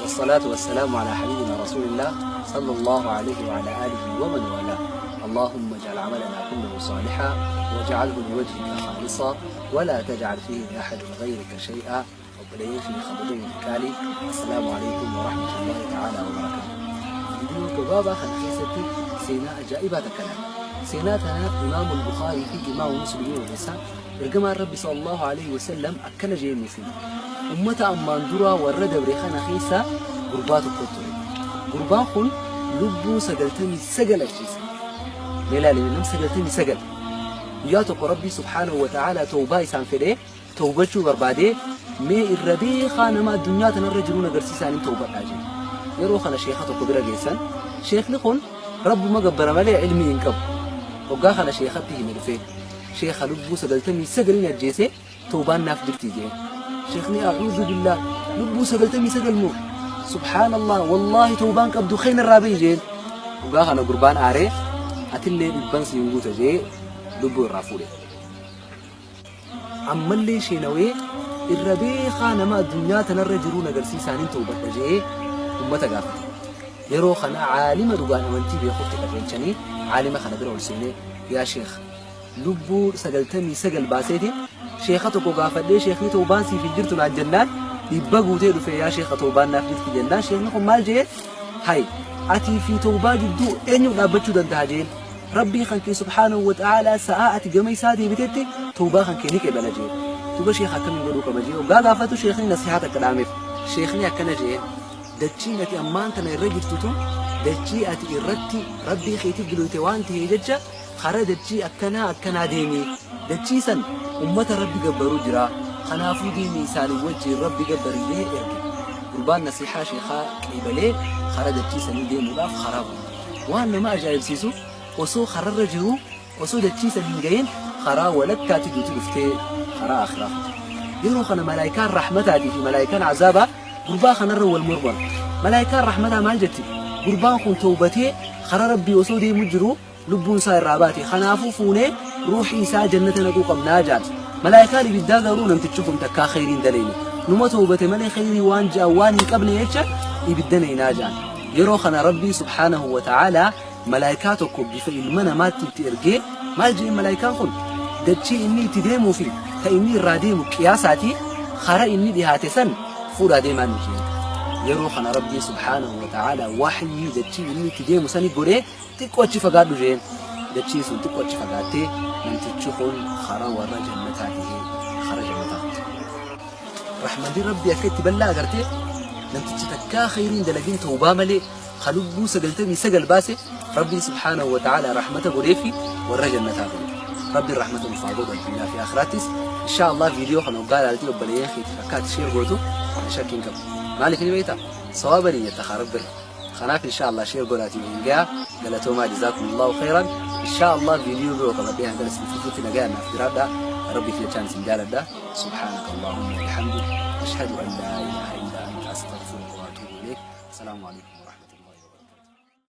والصلاة والسلام على حبيبنا رسول الله صلى الله عليه وعلى آله ومن والاه. اللهم اجعل عملنا كله صالحا واجعله لوجهك خالصا ولا تجعل فيه لأحد غيرك شيئا. Obboleeyyan fi kabajamtoota qaalii, السلام عليكم ورحمة الله تعالى وبركاته. Viidiyoo gabaabaa kana keessatti seenaa ajaa'ibaa takka laala. Seenaa tana Imaamu Bukaarii fi Imaamu Muslimii odeessaa. Ergamaan Rabbi صلى الله عليه وسلم akkana jee nuuf hima. Ummata ammaan duraa warra dabre kana keessa gurbaa tokko ture. Gurbaan kun lubbuu 99 ajjeese. Mee ilaali, nam 99. Guyyaa tokko Rabbii سبحانه وتعالى tawbaa isaan fedhee tawbachuu barbaadee, "Mee irra beekaa nama addunyaa tanarra jiruun agarsiisaan tawbadhaa," jedhe. Yeroo kana sheeka tokko bira geessan. Sheekni kun Rabbuma gabbara malee ilmii hin qabu. Hoggaa kana sheekatti hime dhufee, "Sheeka, lubbuu 99n ajjeese, tawbaan naaf jirti," jee. Sheekni, "أعوذ بالله, lubbuu 99 moo? سبحان الله, والله tawbaan qabdu, khayna irraa bahi," jeen. Hoggaa kana gurbaan aaree, "Atillee dhibban siin guuta," jee lubbuu irraa fuudhe. Ammallee sheenawee, "Irra beekaa nama addunyaa tanarra jiruun agarsiisaaniin tawbadha," jee ummata gaafate. Yeroo kana caalima dhugaan amantii beekutti qajeelchanii caalima kana bira ol seenee, "Yaa sheekh, lubbuu 99 baaseetiin sheeka tokko gaafadhee, sheekni tawbaan siif hin jirtu naan jennaan, 100 guutee dhufe. Yaa sheeka, tawbaan naaf jirti," jennaan, sheekni kun maal jee? "Hay, atii fi tawbaa jidduu eenyu dhaabbachuu danda'a?" jeen. "Rabbii kan kee سبحانه وتعالى sa'aa ati gama isaa deebitetti tawbaa kan kee ni qeebala," jeen. "Duba sheeka, akkamiin godhuu qaba?" jee hoggaa gaafatu, sheekni nasihaa takka dhaameef. Sheekni akkana jeen: "Dachiin ati ammaan tana irra jirtu tun dachii ati irratti Rabbii keetiif diloyte waan ta'ee jecha, kara dachii akkanaa akkanaa deemi. Dachii san ummata Rabbi gabbaruu jira, kanaafuu deemi, isaanii wajjin Rabbi gabbarillee erge." Gurbaan nasihaa sheekaa qeebalee kara dachii sanii deemuudhaaf karaa bu'e. Waan nama ajaa'ibsiisu, osoo kararra jiruu, osoo dachii san hin gahin, karaa walakkaatti duuti dhuftee karaa akhiraa fute. Yeroo kana malaayikaan rahmataatii fi malaayikaan azaabaa gurbaa kanarra wal morman. Malaayikaan rahmataa maal jetti? "Gurbaan kun tawbatee karaa Rabbii osoo deemu jiru lubbuun isaa irraa baate, kanaafuu fuunee ruuxii isaa jannata naquu qabnaa," jaan. Malaayikaan ibiddaa garuu, "Namtichi kun takkaa khayriin daleyne, numa tawbate malee khayrii waan ja'an waan hin qabne jecha ibidda neynaa," jaan. Yeroo kana Rabbii سبحانه وتعالى malaayikaa tokko bifa ilma namaatti itti ergee maal jeen? Malaayikaan kun, "Dachii inni itti deemuu fi ta inni irraa deemu qiyaasaati, kara inni dhihaate san fuudhaa deemaa," ni jeen. Yeroo kana Rabbii سبحانه وتعالى waxyii dachii inni itti deemu sani godhee, "Xiqqoo achi fagaadhu," jeen. Dachii sun xiqqoo achi fagaattee, namtichi kun kara warra jannataa tahee kara jannataa fute. Rahmanni Rabbii akka itti bal'aa agartee? Namtichi takkaa khayriin dalagin, tawbaa malee, ka lubbuu 99 baase, Rabbiin سبحانه وتعالى rahmata godheefi warra jannataa godhe. Rabbiin rahmata nuuf haa godhu addunyaa fi akhiraattis. Insha Allah, viidiyoo kana hoggaa ilaaltee obboleeyyan keetiif akka ati share gootu ani shakkiin qabu. Maaliif ni beektaa? Sawaaba niyyata kaa Rabbi irra. Kanaaf insha Allah share godhaatii waliin gayaa. Galatoomaa, جزاكم الله خيرا. Insha Allah, viidiyoo biroo qabadhee hanga isin fufuutti nagaa naaf jiraadha. Rabbiif jechaan isin jaaladha. سبحانك اللهم وبحمدك، أشهد أن لا إله إلا أنت، أستغفرك وأتوب إليك. السلام عليكم.